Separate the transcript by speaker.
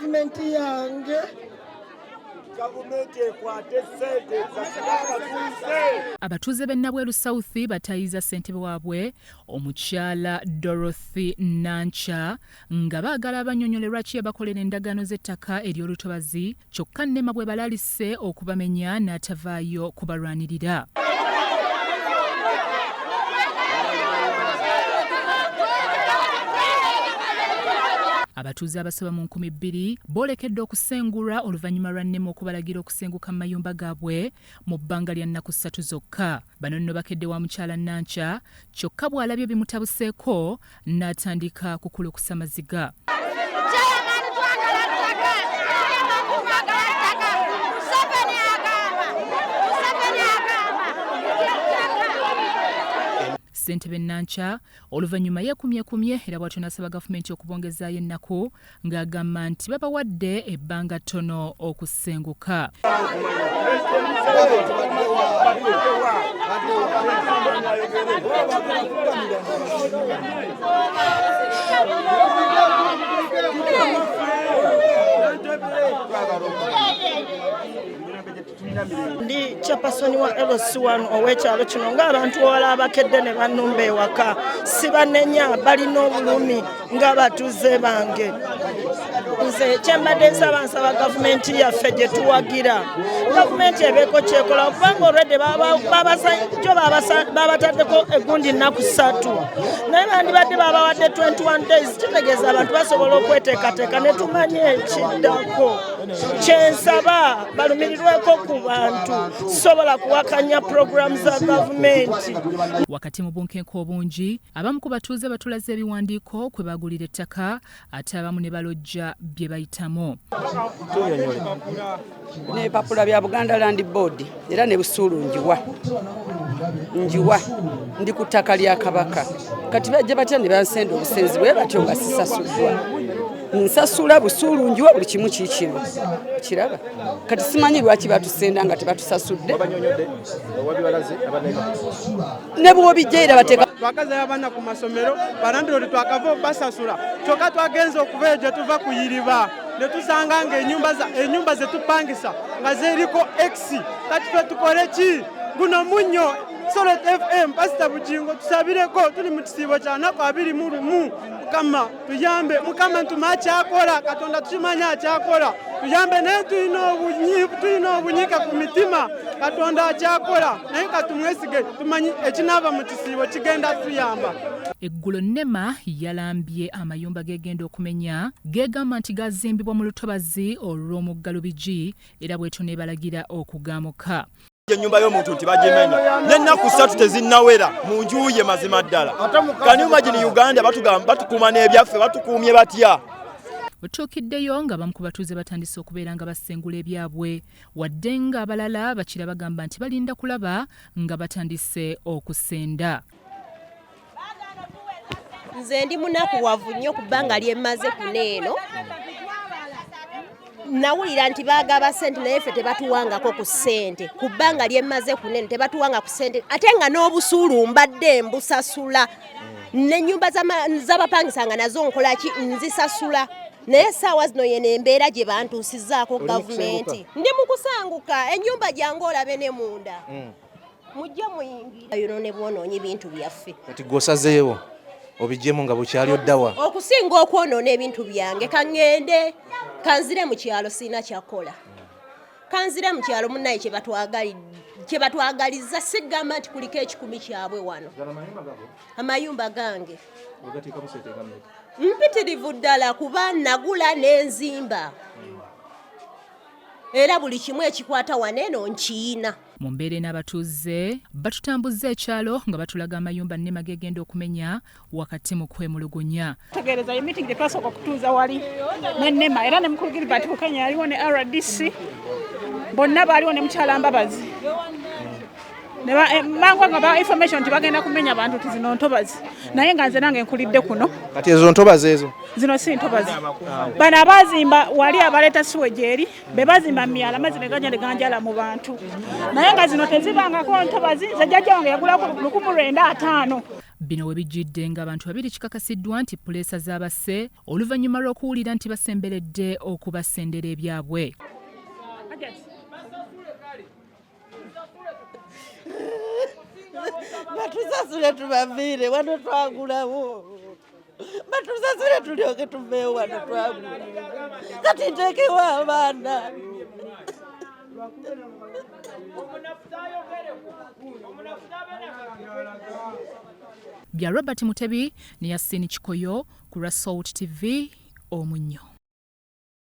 Speaker 1: Gavumenti yange.
Speaker 2: Gavumenti ekwate ssente esasule abatuuze.
Speaker 3: Abatuuze b'e Nabweru South batayiza ssentebe waabwe omukyala Dorothy Nankya nga baagala abannyonnyole lwaki yabakolera endagaano z'ettaka ery'olutobazi kyokka NEMA bw'ebalaalise okubamenya n'atavaayo kubalwanirira. Abatuuze abasoba mu 2000 boolekedde okusengulwa oluvannyuma lwa NEMA okubalagira okusenguka mu mayumba gaabwe mu bbanga lya nnaku ssatu zokka. Bano nno bakedde wa mukyala Nankya kyokka bw'alabye bimutabuseeko n'atandika kukulukusa maziga. Ssentebe Nankya oluvannyuma yeekumyekumye era bw'atyo n'asaba gavumenti okubongezaayo ennaku ng'agamba nti babawadde ebbanga ttono okusenguka.
Speaker 1: Ndi chairperson wa LC1 ow'ekyalo kino ng'abantu wala abakedde ne bannumba ewaka sibanenya balina obulumi ng'abatuuze bange. Nze kyembadde nsaba nsaba gavumenti yaffe gye tuwagira gavumenti ebeeko kyekola kubanga olwedde jo babataddeko egundi nnaku ssatu naye bandibadde babawadde 21 days kitegeeza abantu basobola okweteekateeka ne tumanya ekiddako. Kyensaba balumirirweko ku bantu sobola kuwakanya puroguramu za gavumenti.
Speaker 3: Wakati mu bunkenke obungi abamu ku batuuze batulaze ebiwandiiko kwe bagulira ettaka ate abamu ne balojja bye bayitamu.
Speaker 4: N'ebipapula bya Buganda Land Board era ne busuulu njiwa njiwa ndi ku ttaka lya Kabaka kati bajja batya ne bansenda obusenzi bwe batyo nga sisasuddwa. Nsasula busuulu njiwa buli kimu kiikino kiraba kati simanyi lwaki batusenda nga tebatusasudde ne bw'obijja era bateeka
Speaker 5: twakazayo abaana ku masomero balandilodi twakava obasasula kyokka twagenze okuva eyo gye tuva kuyiriba ne tusanga nga ennyumba ze tupangisa nga ziriko X kati ffe tukole ki? Guno munnyo Solid FM Pastor Bugingo tusabireko tuli mu kisiibo kya nnaku 21 Mukama tuyambe Mukama ntuma akyakola Katonda tukimanyi akyakola tuyambe naye tulina obunyika ku mitima Katonda akyakola naye katumwesige tumanyi ekinaava mu kisiibo kigenda tuyamba.
Speaker 3: Eggulo NEMA yalambye amayumba gegenda okumenya gegamba nti gazimbibwa mu lutobazi olw'omugga Lubigi era bw'etyo n'ebalagira okugaamuka.
Speaker 2: Ennyumba y'omuntu nti bagimenya n'ennaku ssatu tezinnawera mu nju ye mazima ddala. Can you imagine Uganda batukuuma n'ebyaffe batukuumye batya?
Speaker 3: Otuukiddeyo nga abamu ku batuuze batandise okubeera nga basengula ebyabwe wadde ng'abalala bakira bagamba nti balinda kulaba nga batandise okusenda.
Speaker 6: Nze ndi munakuwavu nnyo ku bbanga lye mmaze kuno eno. Nawulira nti baagaba ssente naye ffe tebatuwangako ku ssente. Ku bbanga lye mmaze kuno eno tebatuwanga ku ssente ate nga n'obusuulu mbadde mbusasula. N'ennyumba z'abapangisa nga nazo nkola ki nzisasula. Naye essaawa zino yeno embeera gye bantuusizzaako gavumenti. Ndi mu kusanguka ennyumba gyange olabe ne munda. Mujje muyingire yonoone bwonoonyi bintu byaffe.
Speaker 7: Kati gwe osazeewo obiggyemu nga bukyali oddawa?
Speaker 6: Okusinga okwonoona ebintu byange kaŋŋende kanzire mu kyalo sirina kyakola. Kanzire mu kyalo munnaye kye batwagalizza sigamba nti kuliko ekikumi kyabwe wano. Amayumba gange. Mpitirivu ddala kuba nagula n'enzimba. Era buli kimu ekikwata wano eno nkiyina.
Speaker 3: Mu mbeera eno abatuuze batutambuzza ekyalo nga batulaga amayumba NEMA gegenda okumenya wakati mu kwemulugunya.
Speaker 8: Tegeereza ye meeting gye twasooka okutuuza wali ne NEMA era ne mukulu Gilbert Bukenya yaliwo ne RDC bonna baaliwo ne mukyala Mbabazi. Mangu nga ba information nti bagenda kumenya abantu nti zino ntobazi naye nga nze nange nkulidde kuno.
Speaker 7: Kati ezo ntobazi ezo?
Speaker 8: Zino si ntobazi. Bano abazimba wali abaleeta sewage eri be bazimba mu myala amazzi ne gajja ne ganjala mu bantu naye nga zino tezibangako ntobazi. Nze jjajja wange yagulako 1950.
Speaker 3: Bino we bijjidde ng'abantu babiri kikakasiddwa nti puleesa zaabasse oluvannyuma lw'okuwulira nti basemberedde okubasendera ebyabwe.
Speaker 9: Batusasule tubaviire wano twagulawo, batusasule tulyoke tuveewo wano twagula, kati nteekewo abaana.
Speaker 3: Bya Robert Mutebi ne Yasin Kikoyo ku lwa Salt TV Omunnyo.